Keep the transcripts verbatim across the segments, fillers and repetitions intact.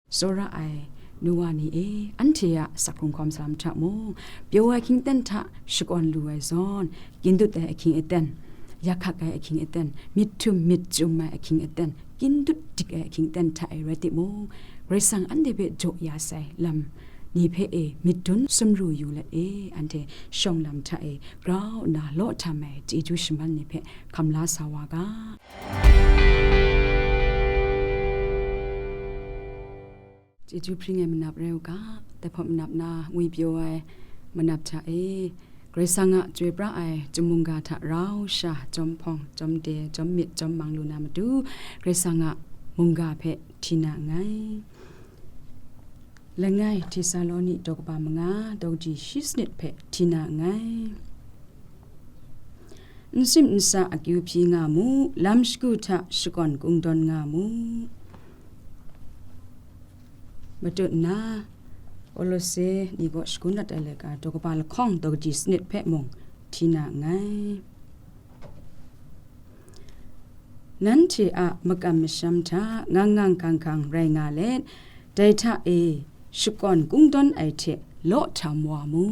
Tsawra ai nu wa ni e, anhte a asak hkrung hkawm salam hta mung, pyaw ai ahkying aten hta shakawn lu ai zawn, kyin dut ai ahkying aten, yak hkak ai ahkying aten, myit htum myit chyum ai ahkying aten, kyin dut dik ai ahkying aten hta e rai timung, Karai Kasang anhte hpe jaw ya sai lam ni hpe e myit dun sumru yu let e, anhte shawng lam hta e grau nna law htam ai chyeju shaman ni hpe hkam la sa wa ga. Chyeju hpring ai manap rai u ga, dai hpawt manap na ngwi pyaw ai manap hta e, Karai Kasang a chyoi pra ai chyum mungga hta rau sha, chyawm hpawng, chyawm de, chyawm myit, chyawm mang lu na matu, Karai Kasang a mungga hpe hti na nngai. Langai Htesaloni daw kaba manga, daw kaji shi sanit hpe hti na nngai. N sim n sa akyu hpyi nga mu, lam shagu hta shakawn kungdawn nga mu. Matut nna, Kolose ni kaw shagun dat ai laika daw kaba lahkawng daw kaji sanit hpe mung hti na nngai. Nanhte a makam masham hta ngang ngang hkang hkang rai nga let, dai hta e shakawn kungdawn ai hte law htam wa mu.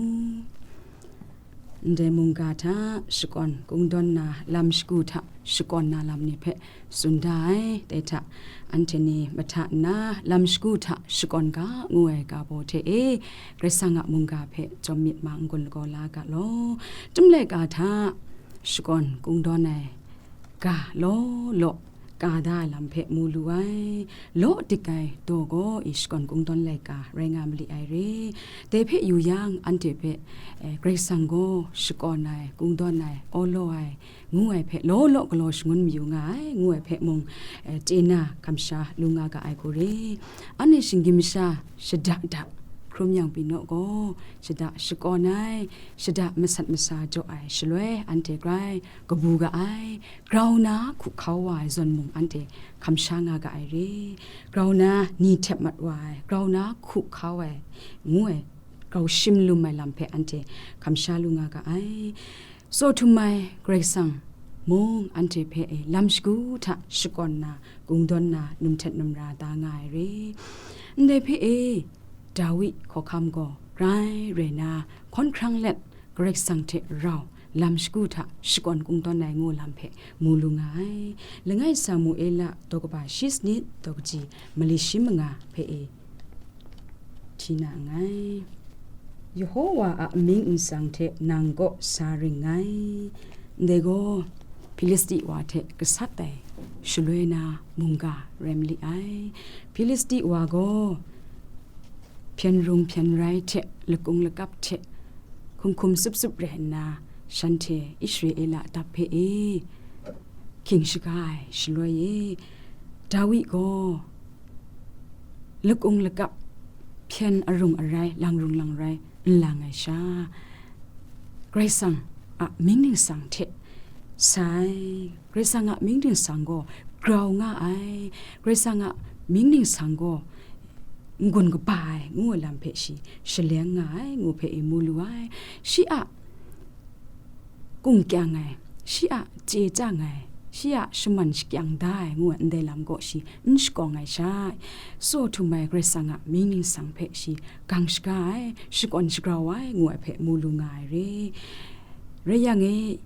Ndai mungga hta shakawn kungdawn na lam shagu hta shakawn na lam ni hpe tsun da ai. Dai hta anhte ni mahta nna lam shagu hta shakawn ga ngu ai ga baw hte e, Karai Kasang a mungga hpe jawm myit ma n-gun lagaw la ga law. Chyum laika hta shakawn kungdawn ai ga law law ka da ai lam hpe mu lu ai. Law dik ai daw gaw i shakawn kungdawn laika rai nga mali ai re. Dai hpe yu yang, anhte hpe, eh, Karai Kasang gaw shakawn ai, kungdawn ai, awlaw ai, ngu ai hpe law law galaw shangun mayu nga ai, ngu ai hpe mung, eh, chye na kamsha lu nga ga ai hku re. Anhte shinggyim masha shada da hkrum yang pyi naw gaw, shada shakawn ai, shada masat masa jaw ai shaloi, anhte grai kabu ga ai, grau na hku hkau wa ai zawn mung anhte hkamsha nga ga ai re. Grau na ni htep mat wa ai, grau na hku hkau ai, ngu ai, grau shim lum ai lam hpe anhte hkamsha lu nga ga ai. Tsaw htum ai Karai Kasang mung anhte hpe e lam shagu hta shakawn na, kungdawn na, num htet num ra da nga ai re. Ndai hpe e, Dawi hkawhkam gaw grai rai na, hkawn hkrang let, Karai Kasang hte rau lam shagu hta shakawn kungdawn ai ngu lam hpe mu lu nga ai. Langai Samuela daw kaba shi sanit daw kaji mali shi manga hpe e hti na nngai. Yehowa a amying nsang hte nang kaw sa ring ngai. Ndai gaw Hpilisti wa hte gasat ai shaloi na mungga rai mali ai. Hpilisti wa gaw hpyen rung hpyen rai hte, lakung lakap hte, hkum hkum sup sup rai nna, shanhte Israela dap hpe e hkying shaga ai shaloi e, Dawi gaw lakung lakap, hpyen arung arai, lang rung lang rai n lang ai sha, Karai Kasang a mying ningsang hte sai, Karai Kasang a mying ningsang gaw grau nga ai, Karai Kasang a mying ningsang gaw n-gun kaba ai, ngu ai lam hpe shi shaleng nga ai, ngu hpe e mu lu ai. Shi a kung kyang ai, shi a chye chyang ai, shi a shaman shakyang da ai, ngu ai ndai lam gaw shi n shakawng ai sha, tsaw htum ai Karai Kasang a mying ningsang hpe shi gang shaga ai, shakawn shagrau ai, ngu ai hpe mu lu nga ai re. Rai yang e,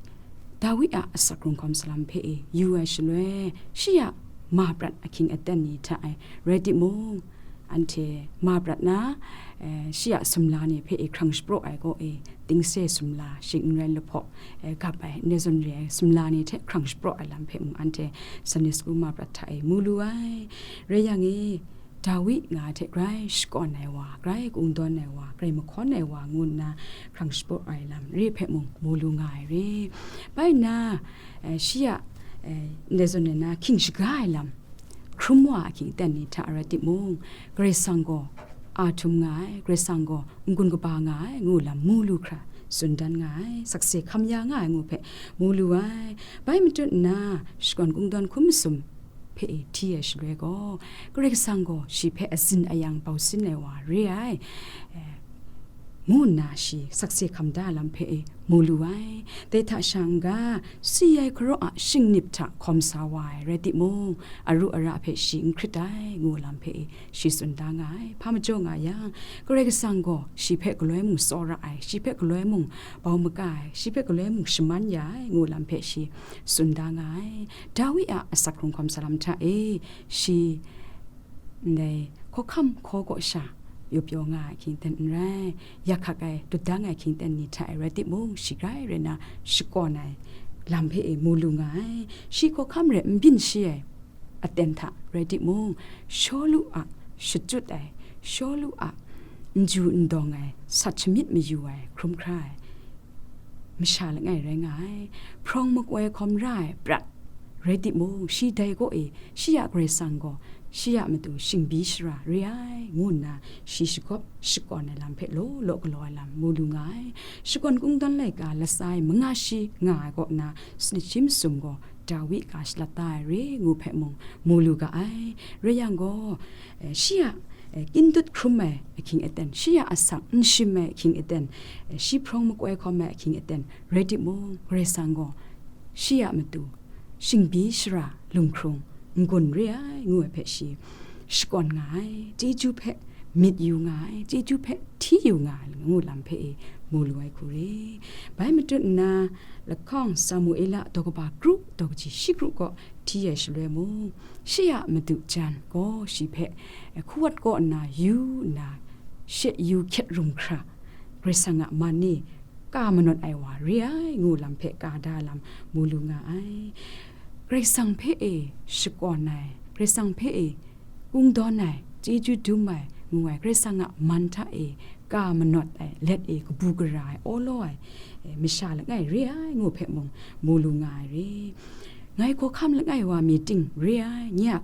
Dawi a asak hkrung hkawm salam hpe e yu ai shaloi, shi a ma prat ahkying aten ni hta e rai timung, anhte ma prat na, eh, shi a sumla ni hpe e hkrang shapraw ai gaw e, tingse sumla, shing n rai lahpaw, eh, gap ai, ndai zawn re ai sumla ni hte hkrang shapraw ai lam hpe mung anhte Sunday school ma prat hta e mu lu ai. Rai yang e, Dawi nga ai hte grai shakawn ai wa, grai kungdawn ai wa, grai mahkawn ai wa ngu nna hkrang shapraw ai lam re hpe mung mu lu nga ai re. Bai nna, eh, shi a, eh, ndai zawn e na hkying shaga ai lam, hkrum wa a hkying aten ni hta rai timung, Karai Kasang gaw a htum nga ai, Karai Kasang gaw n-gun kaba nga ai, ngu lam mu lu hkra tsun dan nga ai, sakse hkam ya nga ai ngu hpe mu lu ai. Bai matut nna, shakawn kungdawn hkum masum hpe e hti ai shaloi gaw, Karai Kasang gaw shi hpe azin ayang bau sin ai wa re ai, eh, ngu nna shi sakse hkam da lam hpe e mu lu ai. Dai hta sha n-ga, si ai hkaraw a shingnip hta hkawm sa wa ai rai timung, aru ara hpe shi n hkrit ai, ngu lam hpe e shi tsun da nga ai. Hpa majaw nga yang, Karai Kasang gaw shi hpe galoi mung tsawra ai, shi hpe galoi mung bau maka ai, shi hpe galoi mung shaman ya ai, ngu lam hpe shi tsun da nga ai. Dawi a asak hkrung hkawm sa lam hta e, shi ndai hkawhkam hkaw kaw sha yu pyaw nga ai hkying ten n rai, yak hkak ai dut dang ai hkying ten ni hta e rai timung, shi grai rai na shakawn ai lam hpe e mu lu nga ai. Shi hkawhkam rai n byin shi ai aten hta rai timung, Shawlu a shachyut ai, Shawlu a n ju n dawng ai, sat shamyit mayu ai, hkrum hkra ai masha langai rai nga ai. Hprawng makoi hkawm ra ai prat rai timung, shi dai kaw e, shi a Karai Kasang gaw shi a matu shingbyi shara re ai, ngu nna shi shagawp shakawn ai lam hpe law law galaw ai lam mu lu nga ai. Shakawn Kungdawn laika latsa e manga shi nga ai kaw na, sanit shi masum gaw Dawi ga shalat da ai re ngu hpe mung mu lu ga ai. Rai yang gaw, eh, shi a, eh, kyindut hkrum ai ahkying aten, shi a asak n shim ai ahkying aten, eh, shi hprawng makoi hkawm ai ahkying aten rai timung, Karai Kasang gaw shi a matu shingbyi shara lunghkrung n-gun re ai, ngu ai hpe shi shakawn nga ai, chyeju hpe myit yu nga ai, chyeju hpe hti yu nga ai, ngu lam hpe e mu lu ai hku re. Bai matut nna, lahkawng Samuela daw kaba kru, daw kaji shi kru kaw hti ai shaloi mung, shi a madu jan gaw shi hpe hkuwat kaw nna yu nna, she yu hkyet rum hkra, Karai Kasang a man e ka manawt ai wa re ai, ngu lam hpe ka da lam mu lu nga ai. Karai Kasang hpe e shakawn ai, Karai Kasang hpe e kungdawn ai, chyeju dum ai, ngu ai, Karai Kasang a man hta e ka manawt ai, let e kabu gara ai, awlaw ai, e, masha langai re ai, ngu hpe mung mu lu nga ai re. Ngai hkawhkam langai wa mi ting re ai, nye a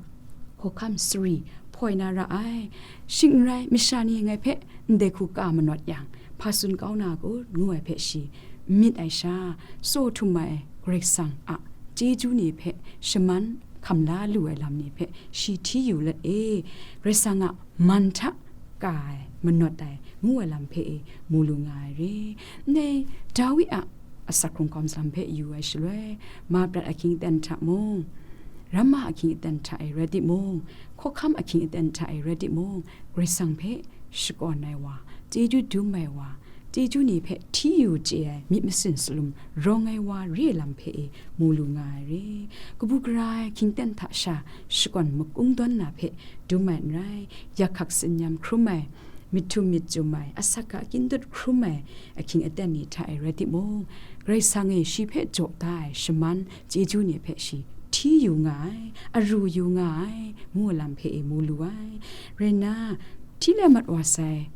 hkawhkam sari hpoi na ra ai. Shing n rai, masha ni ngai hpe ndai hku ka manawt yang, hpa tsun kau na kun, ngu ai hpe shi n myit ai sha, tsaw htum ai Karai Kasang a chyeju ni hpe shaman hkam la lu ai lam ni hpe shi hti yu let e, Karai Kasang a man hta ka ai, manawt ai, ngu ai lam hpe e mu lu nga ai re. Ndai Dawi a asak hkrung hkawm sa lam hpe yu ai shaloi, ma prat ahkying aten hta mung, ramma ahkying aten hta e rai timung, hkawhkam ahkying aten hta e rai timung, Karai Kasang hpe shakawn ai wa, chyeju dum ai wa, chyeju ni hpe hti yu chye ai myit masin salum rawng ai wa re lam hpe e mu lu nga ai re. Kabu gara ai hkying ten hta sha shakawn makungdawn na hpe dum ai n rai, yak hkak tsin-yam hkrum ai, myit htum myit chyum ai, asak a kyindut hkrum ai ahkying aten ni hta e rai timung, Karai Kasang e shi hpe jaw da ai shaman chyeju ni hpe shi hti yu nga ai, aru yu nga ai, ngu lam hpe e mu lu ai. Rai nna, hti lai mat wa sai,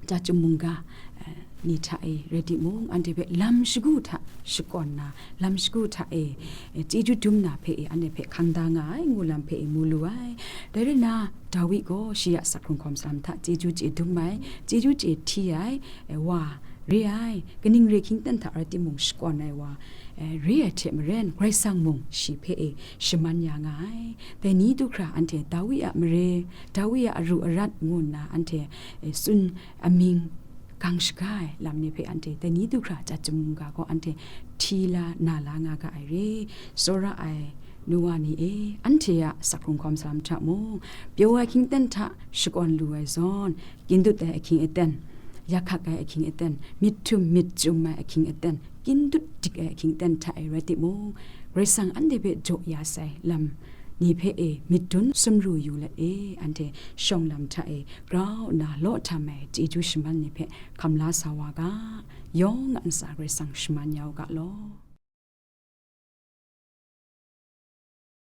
chyum mungga, eh, ni hta e rai timung, anhte hpe lam shagu hta shakawn na, lam shagu hta e, eh, chyeju dum na hpe e, anhte hpe hkang da nga ai, ngu lam hpe e mu lu ai. Dai rai nna, Dawi gaw shi a asak hkrung hkawm sa lam hta chyeju chye dum ai, chyeju chye hti ai, eh, wa re ai, kaning re hkying ten hta rai timung shakawn ai wa, eh, re ai hte maren, Karai Kasang mung shi hpe e shaman ya nga ai. Dai ni du hkra anhte Dawi a mare, Dawi a aru arat ngu nna anhte, eh, tsun amying gang shaga ai lam ni hpe anhte dai ni du hkra chyum mungga gaw anhte hti la na la nga ga ai re. Tsawra ai nu wa ni e, anhte a asak hkrung hkawm sa lam hta mung, pyaw ai hkying ten hta shakawn lu ai zawn, kyindut ai ahkying aten, yak hkak ai ahkying aten, myit htum myit chyum ai ahkying aten, kyindut dik ai ahkying aten hta e rai timung, Karai Kasang anhte hpe jaw ya sai lam ni hpe e myit dun sumru yu let e, anhte shawng lam hta e grau nna law htam ai chyeju shaman ni hpe hkam la sa wa ga, yawng a ntsa Karai Kasang shaman ya u ga law.